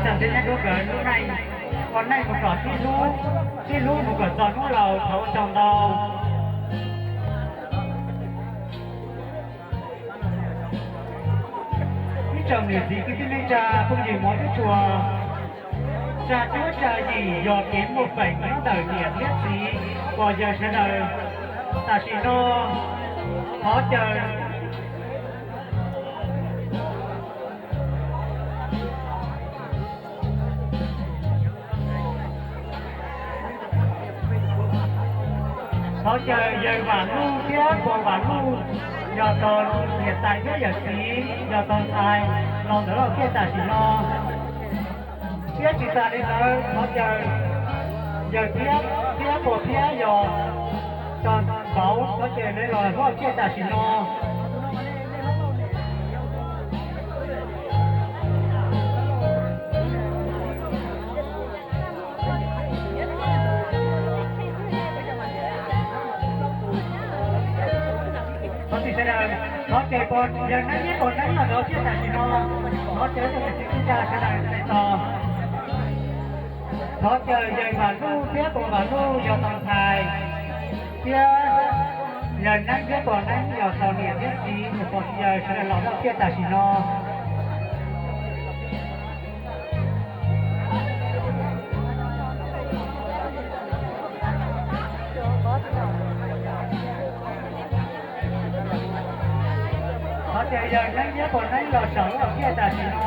Txog nrhiav nyob rau nkawd lub neej, ua neej mus kom sib hlub, sib hlub mus kom txog hnub laus, thov ua tsaug ntau. Ib tsoom niam txiv kwv tij neej tsa phooj ywg mov thiab tshua, tsa cuab tsa yim yog kev muaj feem nyob ntawm niam thiab txiv pog yawg sawv daws. Tam sim no thov caw Thov caw yawg Vam Luj thiab pog Vam Luj yog tog niam tais thiab yawm txiv yog tog ntxhais los ntawm lub hauv kiab tam sim no. Thiab tsis tas li ntawd thov caw yawg Thiab thiab pog Thiab yog tog vauv thov caw lawv los lub hauv kiab tam sim no. Thov caw sawv daws, thov caw pog yawg Neeb thiab pog Neeb los lub hauv kiab tam sim no. Thov caw ib tsoom niam txiv kwv tij sawv daws tes tos. Thov caw yawg Vam Luj thiab pog Vam Luj yog tog ntxhais, thiab yawg Neeb thiab pog Neeb yog tog niam thiab txiv, pog thiab yawg sawv daws los lub hauv kiab tam sim no. Thov caw yawg Neeb thiab pog Neeb los saum lub hauv kiab tam sim no.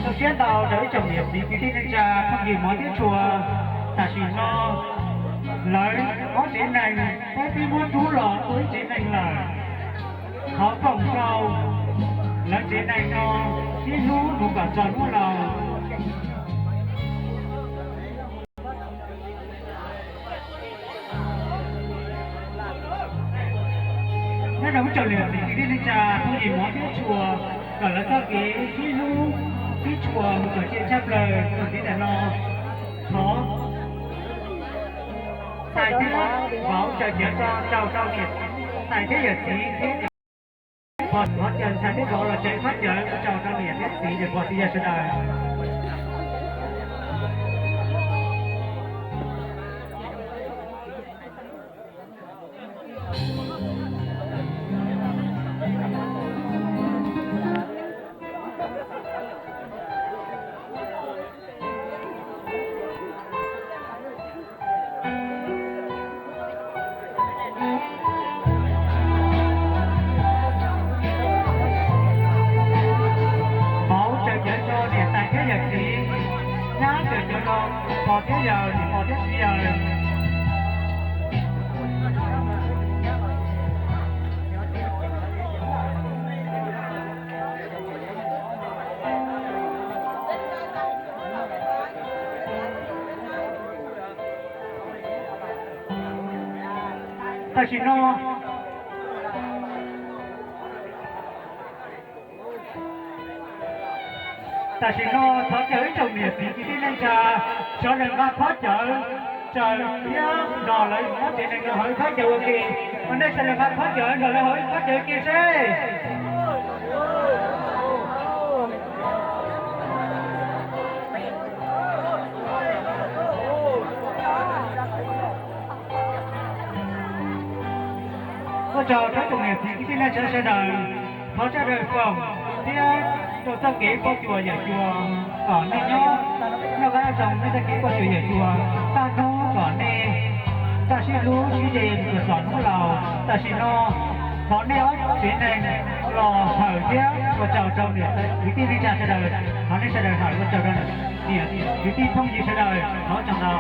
Zoo siab ntau rau ib tsoom niam txiv kwv tij neej tsa phooj ywg mov thiab tshua, tam sim no lawv ob tsev neeg peb twb muab rub los ua ib tsev neeg lawm. Thov foom rau lawv tsev neeg no sib hlub mus kom txog hnub laus. Nyob rau ib tsoom niam txiv kwv tij neej tsa phooj ywg mov thiab tshua, kom lawv txoj kev sib hlub sib tshua mus kom ciaj tshaj plaws txog ntiv ntawm no. Thov tais thiab vauv cawm cawv tso rau rau niam tais thiab yawm txiv thiab pog, thov caw ntxhais thiab vauv los tsev qhov cawv rau rau niam thiab txiv thiab pog thiab yawg sawv daws. Vauv cawm cawv rau niam tais thiab yawm txiv, nyab cawm cawv rau pog thiab yawg, niam pog thiab txiv yawg. Tam sim no, tam sim no thov caw ib tsoom niam txiv kwv tij neej tsa sawv daws nqa qhov cawv raws thiab nrog lawv ob tsev neeg no hauv ib qhov cawv ua ke. Ua nej sawv daws nqa qhov cawv nrog lawv hauv ib qhov cawv ua ke seb. Ua tsaug rau tsoom niam txiv kwv tij neej tsa sawv daws, thov sawv daws foom thiab rau txoj kev poj cuas yawm cuas, kom nej nyob noj qab nyob zoo nej txoj kev poj cuas yawm cuas, tag hnub kom nej txawj sib hlub sib ze mus kom txog hnub laus. Tam sim no thov nej ob tsev neeg los hawm thiab ua tsaug rau niam kwv tij neej tsa sawv daws, thov nej sawv daws hawm ua tsaug rau niam kwv tij phooj ywg sawv daws, thov ua tsaug ntau.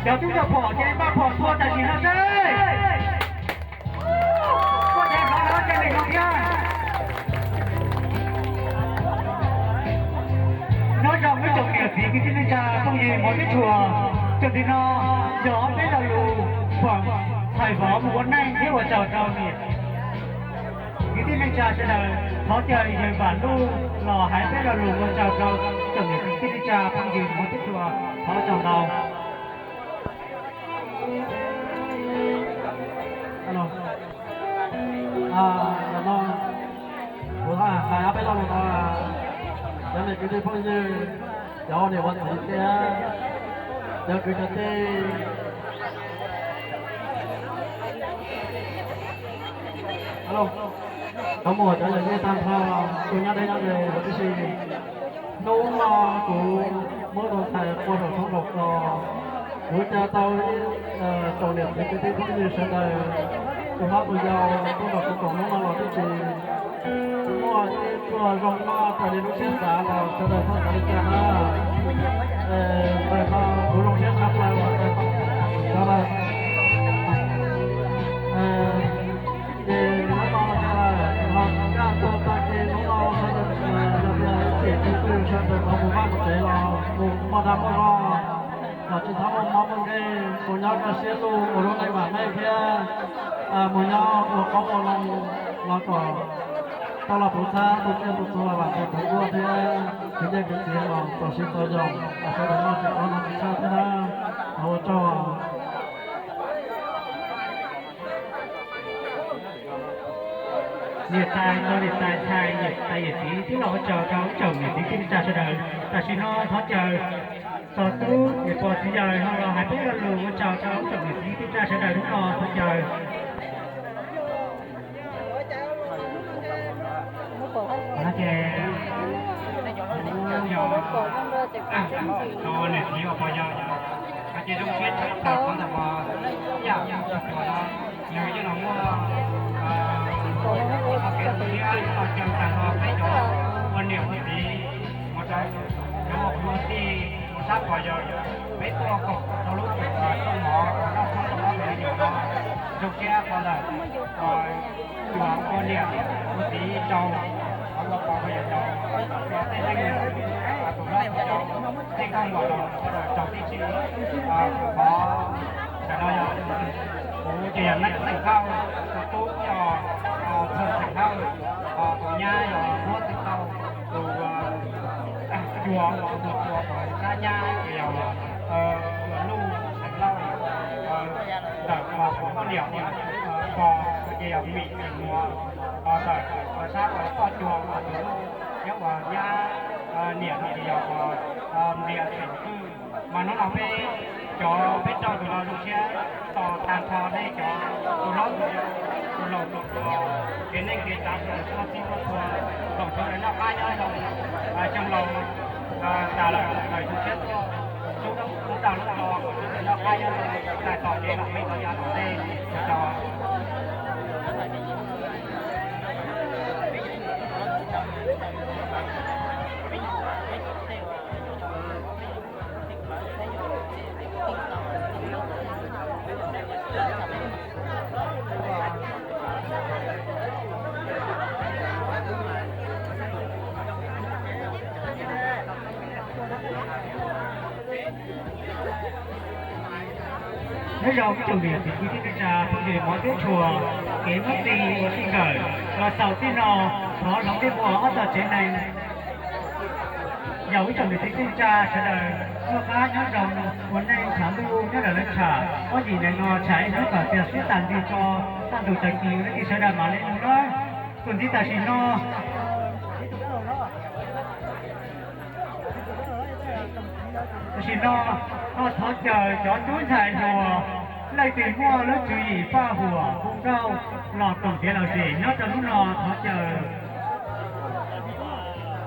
Cov tub cov phom ces npaj phom tua tam sim no seb. Kuj ces nov no ces nws zoo thiab. Nyob zoo ib tsoom niam txiv kwv tij neej tsa phooj ywg hmov thiab tshua, txuas ntxiv no yog ob peb lo lus foom txhais vov mus ua neej thiab ua tsaug rau niam kwv tij neej tsa sawv daws. Thov caw yawg Vam Luj los hais peb lo lus ua tsaug rau tsoom niam txiv kwv tij neej tsa phooj ywg hmov thiab tshua. Thov tsaug ntau. Ntawm no kuv hais ob peb lo lus no, cov niam kwv tij phooj ywg, cov ua niam ua txiv thiab cov kwv cov tij, cov muam cov yawm yij tag nrho, tus nyob deb nyob ze huv tib si. Hnub no kuv muab tus ntxhais qua saum tshoob kaum ko, kuv caw tau tsoom niam txiv kwv tij phooj ywg sawv daws, tus hlob tus yau tuaj nrog kuv koom hnub no los tib si. Muaj ib txoj zoo noj raws li lub siab xav los sawv daws txhob xav li cas na. Ntawm no kuv zoo siab tshaj plaws los sawv daws. Ces hnub no los sawv daws los kaj tag tag kis hnub no sawv daws yog tias txim txim twg sawv daws thov mus vaj mus tsev los mus muaj dag muaj zog, los tsis txhob muaj mob muaj nkeeg, mus nyob kaj siab lug ua lub neej vam meej thiab mus nyob ua qoob ua loo los kom tau los puv txhab tu tsiaj tu txhu los vam txhua tus tuaj thiab kwv nyiaj kwv txiv los txaus siab txaus zoo, sawv daws noj tsis qab noj tsis tshaj thiab na. Thov ua tsaug. Niam tais, niam tais ntxhais, niam tais yawm txiv twb los ua tsaug rau ib tsoom niam txiv kwv tij neej tsa sawv daws. Tam sim no thov caw tus tub niam pog txiv yawg no los hais peb lo lus ua tsaug rau ib tsoom niam txiv kwv tij neej tsa sawv daws hnub no thov caw. Ces kuv yog tus niam txiv uas pog yawg, ces zoo siab tshaj plaws qhov ntawm uas yam tus no nws yeej los muaj kev zoo siab los caw tag nrho peb cov ua niam ua txiv mus rau cov ua kwv ua tij mus sab pog yawg, peb tuaj koom rau lub tsum rooj mov noj tshoob rau ob peb nyuam no. Zoo siab qhov ntawm uas ua niam ua txiv rau, ua pog ua yawm rau, rau tej neeg tus hlob tus yau, tej nkauj muam los sawv daws rau tib si. Kuv thov ntawm no yog kuv ces yog Neej Xeem Hawj, tus tub yog Txheem Xeem Hawj, tus nyab yog Huab Xeem Hawj, tus cuas uas mus cuas tom sab nyab ces yog Cuas Nuj Xeem Lauj. Ntawm uas kuv poj niam uas pog ces yog Mim Xeem Muas, ntawm uas sab uas poj cuas uas tus nyab uas nyab niam no ces yog uas Nplias Xeem Hwj. Mas hnub no peb cov peb rau tus no zoo siab tos tag nrho nej cov tus hlob tus yau, tus laus tus hluas, kev neej kev tsav sawv daws txhua txhij txhua txhua, tsoom sawv daws noj qab nyob zoo, xyoo laus tas lawm sawv daws zoo siab tuaj, tub tub tag lub no kom sawv daws noj qab nyob zoo, txais tos kev vam meej rau yav tom ntej. Ua tsaug. Nyob zoo ib tsoom niam txiv kwv tij neej tsa phooj ywg hmov thiab tshua, kev muab txij ua txij nkawm los xaus txij no, thov hloov dej mus ob tog tsev neeg. Yaum ib tsoom niam txiv kwv tij neej tsa sawv daws noj qab nyob zoo, ua neej tshav ntuj nyob lawm lawv tsham, ob yim neeg no tshav ib hnub kom tiag sib tag nti tso, tag ntus tag kis ua neej sawv daws mam li mus nawb. Txuas ntxiv tam sim no, tam sim no ho thov caw cov tub ntxhais hluas leej twg muaj lub tswv yim faj huam hu nkauj los koom kev lom zem nyob rau hnub no thov caw.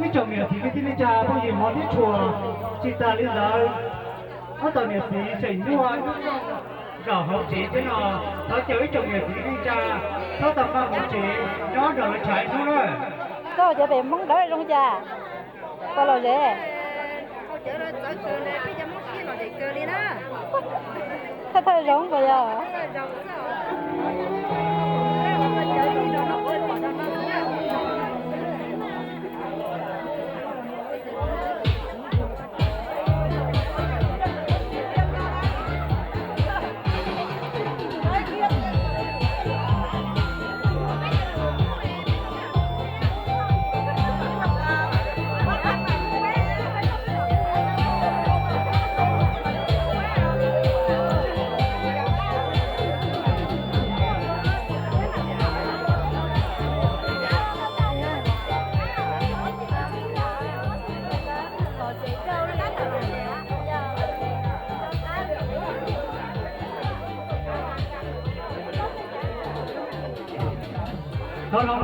Ib tsoom niam txiv kwv tij neej tsa phooj ywg hmov thiab tshua, tsis tas li ntawd, ob tog niam txiv tseem muaj zaum hauv tsev thiab no, thov caw ib tsoom niam txiv kwv tij neej tsa txhob tau npaj mus tsev, nyob nrog lawv tshav ib hnub na. Koj cov pem Hmoob dawb zoo cas? Koj lom zem. Cov txawv kawg na, peb cov Hmoob siab lom zem kawg li na. Thawj thawj zoov puas yog? Thov los